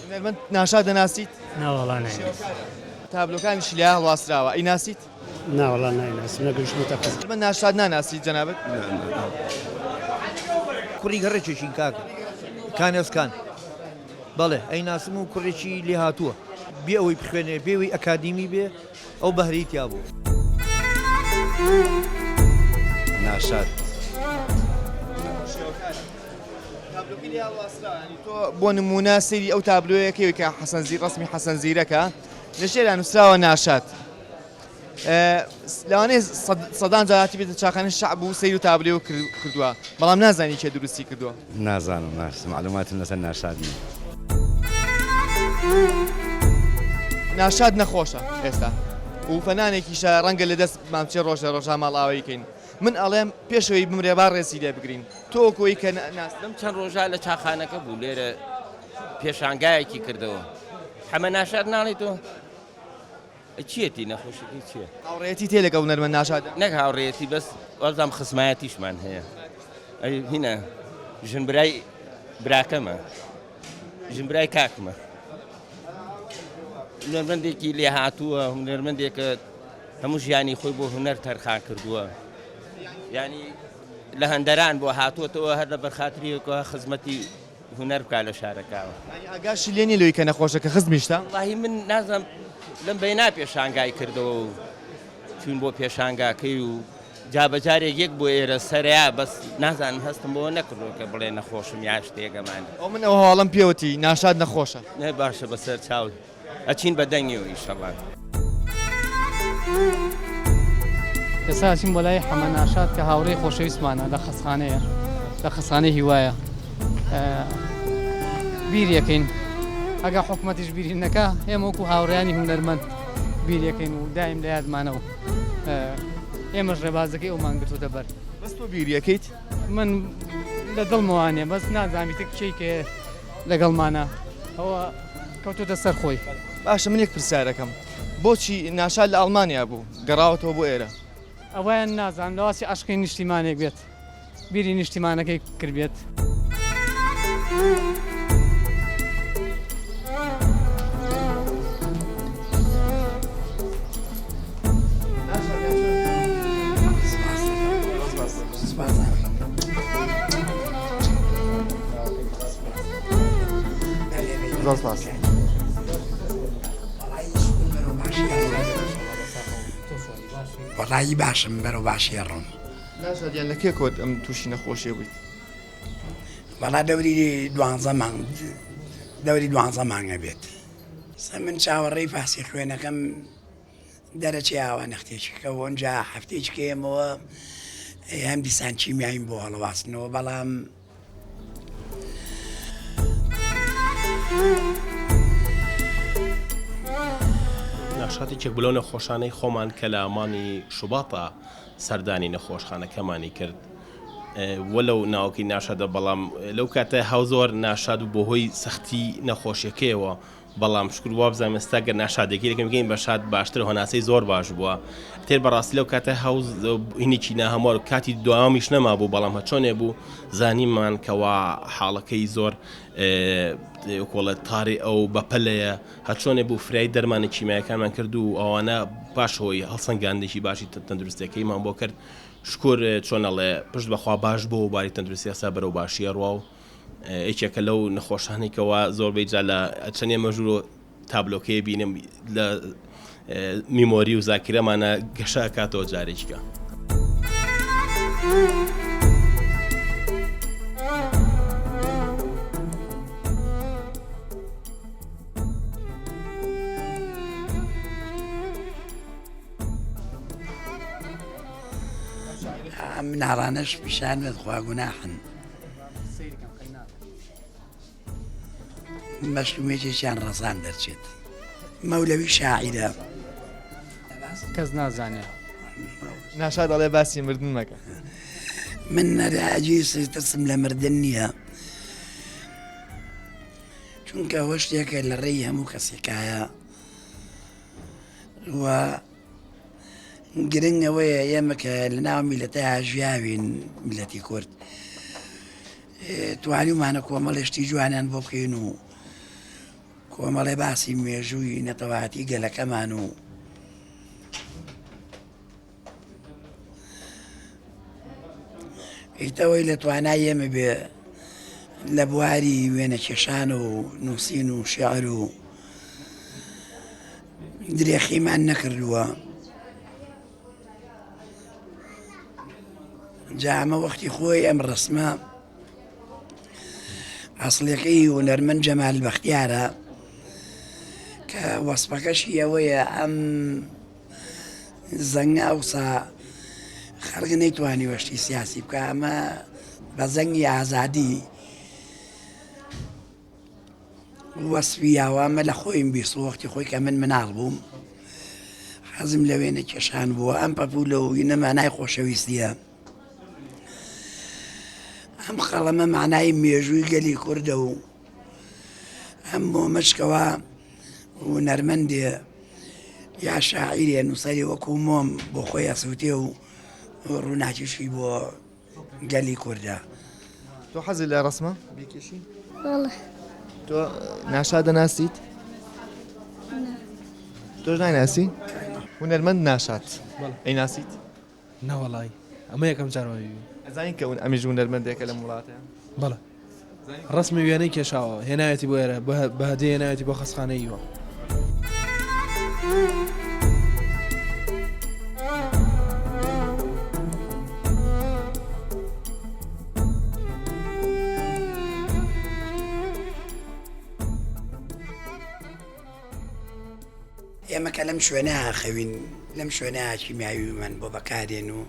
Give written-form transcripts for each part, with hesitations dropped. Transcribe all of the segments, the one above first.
هونەرمەند ناشاد دەناسیت؟ ناوەڵا نایناسم. تابلۆکانیشی لیا هەڵواسراوە ئەیناسیت؟ ناوەڵا نایناسم نەگەیشتمەتە قسە. هونەرمەند ناشاد ناناسیت جەنابت؟ نا نا. کوڕی گەڕەکێکین کاکە کانێسکان. بەڵێ ئەیناسم و کوڕێکی لێهاتووە بێ ئەوەی بخوێنێ بێ ئەوەی ئەکادیمی بێ ئەو بەهرەی تیا بوو. ناشاد. تۆ بۆ نموونە سەیری ئەو تابلۆیەکەی کە حەسەن زیر ڕەسمی حەسەن زیرەکە لە ژێرا نووسراوە ناشاد. لەوانەیە سەدان جار هاتبێتە چاخانەی شەعب و سەیر و تابلێو کردووە بەڵام نازانی کێ دروستی کردووە. نازانم ناس معلوماتم لەسەر ناشاد نییە. ناشاد نەخۆشە ئێستا و فەنانێکیشە ڕەنگە لە دەست مامچێ ڕۆژ لە ڕۆژا ماڵئاوایی کەین من ئەڵێم پێشەوەی بمرێ با ڕێزی لێ بگرین تۆ وەکۆی کە ناس لەم چەند ڕۆژە لە چاخانەکە بوو لێرە پێشانگایەکی کردەوە حەمە ناشاد ناڵی تۆ چیەتی نەخۆشیەکەی چیە؟ هاوڕێیەتی تێ لەگەڵ هونەرمەند ناشاد؟ نەک هاوڕێیەتی بەس وابزانم خزمایەتیشمان هەیە ئەی هینە ژنبرای براکەمە ژنبرای کاکمە هونەرمەندێکی لێهاتووە هونەرمەندێکە هەموو ژیانی خۆی بۆ هونەر تەرخان کردووە ینی لە هەندەران بۆ هاتووەتەوە هەر لە بەرخاتریەکە خزمەتی هونەر بکا لە شارەکەوە. یانی ئاگاشی لێ نیە لەوەی کە نەخۆشە کە خزمیشتە؟ وەڵاهی من نازانم لەم بەینا پێشانگای کردەوە و چوین بۆ پێشانگاکەی و جا بە جارێک یەک بۆ ئێرە سەریا بەس نازانم هەستم بۆ نەکردووە کە بڵێ نەخۆشم یا شتێکەمان. ئەو من ئەو هەواڵەم پێوتی ناشاد نەخۆشە. نە باشە بەسەر چاو ئەچین بە دەنگیەوە ئیشەڵا. ئێستا ئەچین بۆ لای حەمە ناشاد کە هاوڕێی خۆشەویستمانە لە خەستخانەیە لە خەستخانەی هیوایە بیریەکەین ئەگە حکومەتیش بیری نەکا ئێمە وەکو هاوڕیانی هونەرمەند بیریەکەین و دایم لە یادمانە و ئێمەش ڕێبازەکەی ئەومان گرتوتە بەر. بەس تۆ بیریەکەیت؟ من لە دڵمەوانێ بەس نازانم ئیتر کێی کێ لەگەڵمانە ئەوە کەوتۆتە سەر خۆی. باشە من یەک پرسیارەکەم بۆچی ناشاد لە ئەڵمانیا بوو گەڕاوەتەوە بۆ ئێرە؟ ئەوەیان نازانم لەواچی عەشقی نیشتیمانێک بێت بیری نیشتیمانەکەی کردبێت. زۆر سپاس. وەڵایی باشم بەرەو باشی ئەڕۆم. نازاد گیان لە کێ کۆت ئەم تووشی نەخۆشیە بوویت؟ وەڵا دەوری دوانزە مانگ دەوری دوانزە مانگە بێت. سە من چاوەڕێی فەحسی خوێنەکەم دەرەچێ ئاوا نەختێکی کە ئەنجا هەفتەیەکی کەیەمەوە هەم دیسان کیمیایم بۆ هەڵواسنەوە بەڵام ناشاد یەکێک بوو لەو نەخۆشانەی خۆمان کە لە مانگی شوباتا سەردانی نەخۆشخانەکەمانی کرد وەلەو ناوەکەی ناشادە بەڵام لەو کاتە هاو زۆر ناشاد و بەهۆی سەختی نەخۆشیەکەیەوە بەڵام شکر وابزانم ئێستا گەر ناشادێکی دەکەم بکەین بە شاد باشتر هۆناسەی زۆر باش بووە تێر بەڕاستی لەو کاتە هەوز هینێکی ناهەموار و کاتی دوامیش نەمابوو بەڵام هەچۆنێ بوو زانیمان کەوا حاڵەکەی زۆر کۆڵە تاری ئەو بەپەلەیە هەچۆنێ بوو فرای دەرمانە کیمیایەکانمان کرد و ئەوانە پاش هۆی هەڵسەنگاندێکی باشی تەندروستەکەیمان بۆ کرد شکر چۆنەڵێ پشت بەخوا باش بۆ باری تەندروستی ئێستا بەرەو باشیە ڕوا و یەکێکە لەو نەخۆشانەی کەوا زۆربەی جار لە چەند ئێمە ژوورۆ تابلۆکەی بینم لە میمۆری و زاکرەمانە گەشە ئەکاتەوە جارێکیکە. ئەم مناڵانەش پیشان بێت خوا گوناحن. مەشرومێکێکیان ڕەزان دەرچێت مەولەوی شاعیرە. کەس نازانێ. ناشاد ئەڵێ باسی مردن مەکە. من ئەجی ترسم لە مردن نییە چونکە ئەوە شتێکە لە ڕێی هەموو کەسێکایە و گرنگ ئەوەیە ئێمە کە لە ناو میلەتە ژیاوین میلەتی کورد توانیومانە کۆمەڵێ شتی جوانیان بۆ بکەین و. کۆمەڵێ باسی مێژووی نەتەوایەتی گەلەکەمان و ئیتەوەی لە توانای ئێمە بێ لە بواری وێنەکێشان و نووسین و شعر و درێخیمان نەکردووە. جا ئەمە وەختی خۆی ئەم ڕسمە ئەسڵەکەی هونەرمەند جەمال بەختیارە کە وەسفەکەشی ئەوەیە ئەم زەنگە ئەوسا خەڵک نەیتوانی وەشتی سیاسی بکە ئەمە بە زەنگی ئازادی وەسفی یاوە ئەمە لە خۆیم بیست وەختی خۆی کە من مناڵ بووم حەزم لە وێنە کێشان بووە ئەم پەپوو لە وینە مانای خۆشەویستیە ئەم قەڵەمە مانای مێژووی گەلی کوردە و ئەم بۆ مەشکەوە هونەرمەندێ یا شاعیرێ نووسەری وەکو مۆم بۆ خۆی ئەسووتێ و ڕووناکیشی بۆ گەلی کوردە. تۆ حەزت لە ڕەسمە بیکێشی؟ بەڵێ. تۆ ناشاد دەناسیت؟ نا. تۆش نایناسی؟ هونەرمەند ناشاد ئەیناسیت؟ نەوەڵای ئەمە یەکەم جارمە بیبینم. ئەزانی کە ئەمیش هونەرمەندێکە لەم وڵاتە؟ بەڵێ ڕەسمی وێنەی کێشاوە هێناوێتی بۆ ئێرە بە هەدیە هێناوێتی بۆ خەستخانەی هیوا. ئێمە کە لەم شوێنە ئاخەوین لەم شوێنە کیمیاویمان بۆ بەکارێن و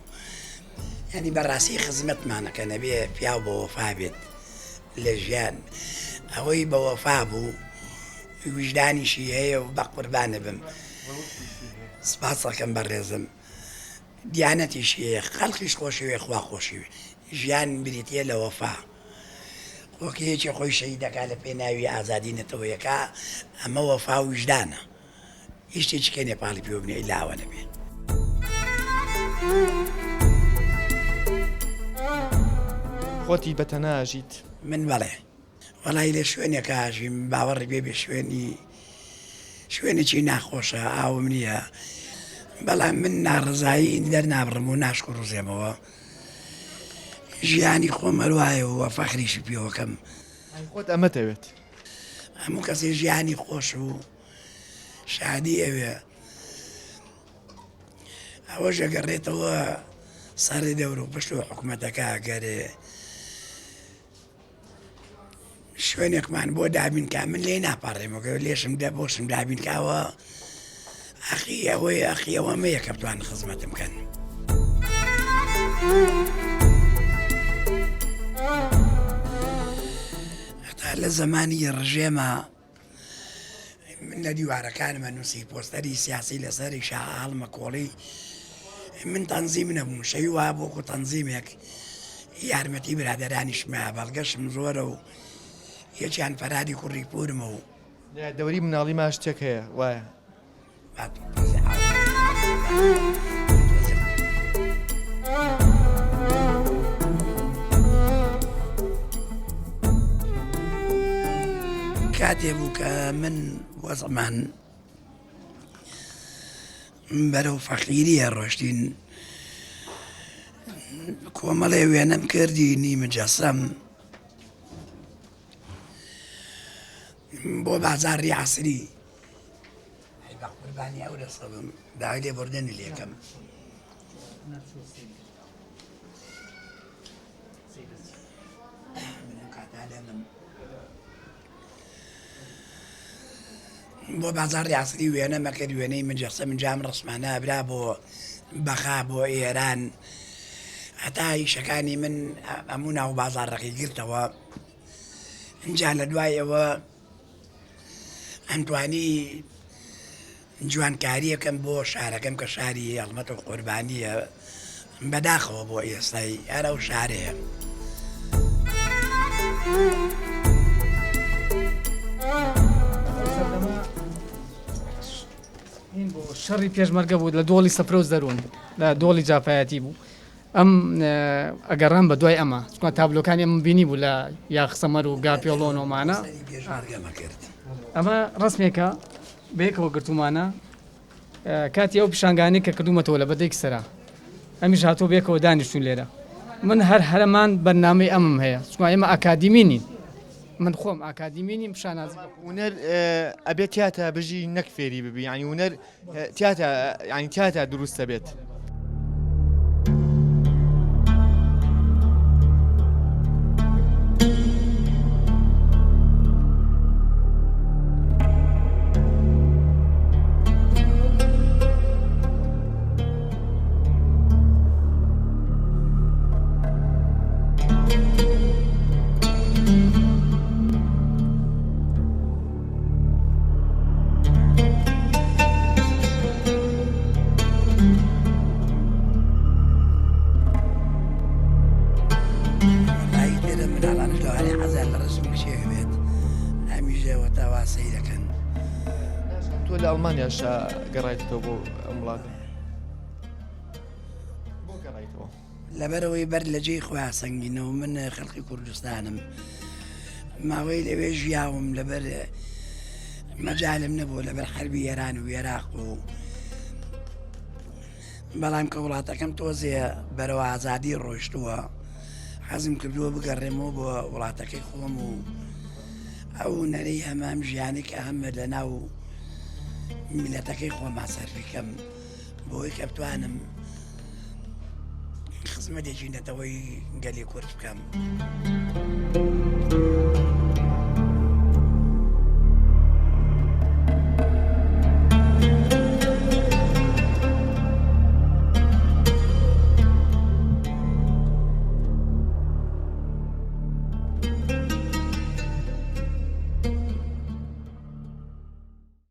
ینی بەڕاستی خزمەتمانەکە نەبێ پیاو بە وەفا بێت لە ژیان ئەوەی بە وەفا بوو ویژدانیشی هەیە و بە قوربانە بم سپاسەکەم بەڕێزم دیانەتیشی هەیە خەڵکیش خۆشەوێ خوا خۆشیوێ ژیان بریتە لە وەفا خۆکە یەکێ خۆی شەهید دەکا لە پێناوی ئازادی نەتەوەیەکا ئەمە وەفا و ویژدانە هیچ شتێکی کە نیە پاڵی پێوە بنێ ئیلا ئەوە نەبێ. خۆتی بە تەنها ئەژیت؟ من بەڵێ. وەڵایی لە شوێنێکا ئەژیم باوەڕی پێ بێ شوێنی شوێنێکی ناخۆشە ئاوم نییە بەڵام من ناڕەزایی دەرنابڕم و ناشکوڕوزێمەوە ژیانی خۆم هەروایە و فەخریشی پێوەکەم. ئەی خۆت ئەمەت ئەوێت؟ هەموو کەسێ ژیانی خۆش و شادی ئەوێ ئەوەش ئەگەڕێتەوە سەر دەور و پشت و حکوومەتەکە گەرێ شوێنێکمان بۆ دابین کا من لێ ناپاڕێمەوە لێشم دە بۆشم دابین کاوە ئەخی ئەوەی ئەخی ئەوە مەیە کە بتوان خزمەتم کەن. هەتا لە زەمانی ڕژێمە من لە دیوارەکانمە نووسی پۆستەری سیاسی لەسەری شاهڵمە کۆڵی من تەنزیم نەبووم شەوی وا بۆ کو تەنزیمێک یارمەتی برادەرانیشمە بەڵگەشم زۆرە و یەکیان فەرادی کوڕی پورمە و لە دەوری مناڵیما شتێک هەیە وایە. کاتێ بوو کە من وەزعمان بەرەو فەقیریە ڕۆشتین کۆمەڵێ وێنەم کردی نیمەجەسەم بۆ بازاڕی عەسری ئەی بە قوربانی ئەو دەستە بم داوای لێبوردنی لێکەم. بۆ بازاڕی عەسری وێنە مەکرد وێنەی مجەسە من جام ڕسمانە برا بۆ بەغا بۆ ئێران هەتا ئیشەکانی من هەموو ناو بازاڕەکەی گرتەوە ئینجا لە دوای ئەوە ئەمتوانی جوانکاریەکەم بۆ شارەکەم کە شاری هەڵمەت و قوربانیە بەداخەوە بۆ ئێستای هەر ئەو شارەیە. شەڕی پێشمەرگە بوو لە دۆڵی سەفرۆز دەروون لە دۆڵی جافایەتی بوو ئەم ئەگەڕام بە دوای ئەمە چونکە تابلۆکانی ئەمم بینی بوو لە یاخسەمەر و گاپێڵۆن و ئەمانە. پێشمەرگەمە کرد. ئەمە ڕسمێکە بەیەکەوە گرتومانە کاتی ئەو پیشانگانەی کە کردوومەتەوە لە بەدەیک سەرا ئەمیش هاتووە بەیەکەوە دانیشتوون لێرە من هەر هەرەمان بەرنامەی ئەمم هەیە چونکە ئێمە ئاکادیمی نین من خۆم ئاکادیمی نیم شانازی بە هونەر ئەبێت تیاتا بژی نەک فێری ببی یانی هونەر تیاتا یانی تیاتا دروستە بێت. وەڵایی لێرە مناڵانش لەوانەیە حەزیان لە ڕەسمی کچێک بێت ئەمیژە وەتا وا سەیرەکەن. تۆ لە ئەڵمانیاش گەڕایتەوە بۆ ئەم وڵاتە بۆ گەڕایتەوە؟ لەبەرئەوەی بەر لە جێی خۆیان سەنگینە و من خەڵکی کوردستانم ماوەی لەوێ ژیاوم لەبەر مەجالم نەبوو لەبەر حەربی ئێران و عێراق و بەڵام کە وڵاتەکەم تۆزێ بەرەوە ئازادی ڕۆیشتووە حەزم کردووە بگەڕێمەوە بۆ وڵاتەکەی خۆم و ئەو نەرەی هەمام ژیانی کە هەمە لە ناو میلەتەکەی خۆما سەرفیکەم بۆی کە بتوانم خزمەتێکی نەتەوەی گەلی کورد بکەم.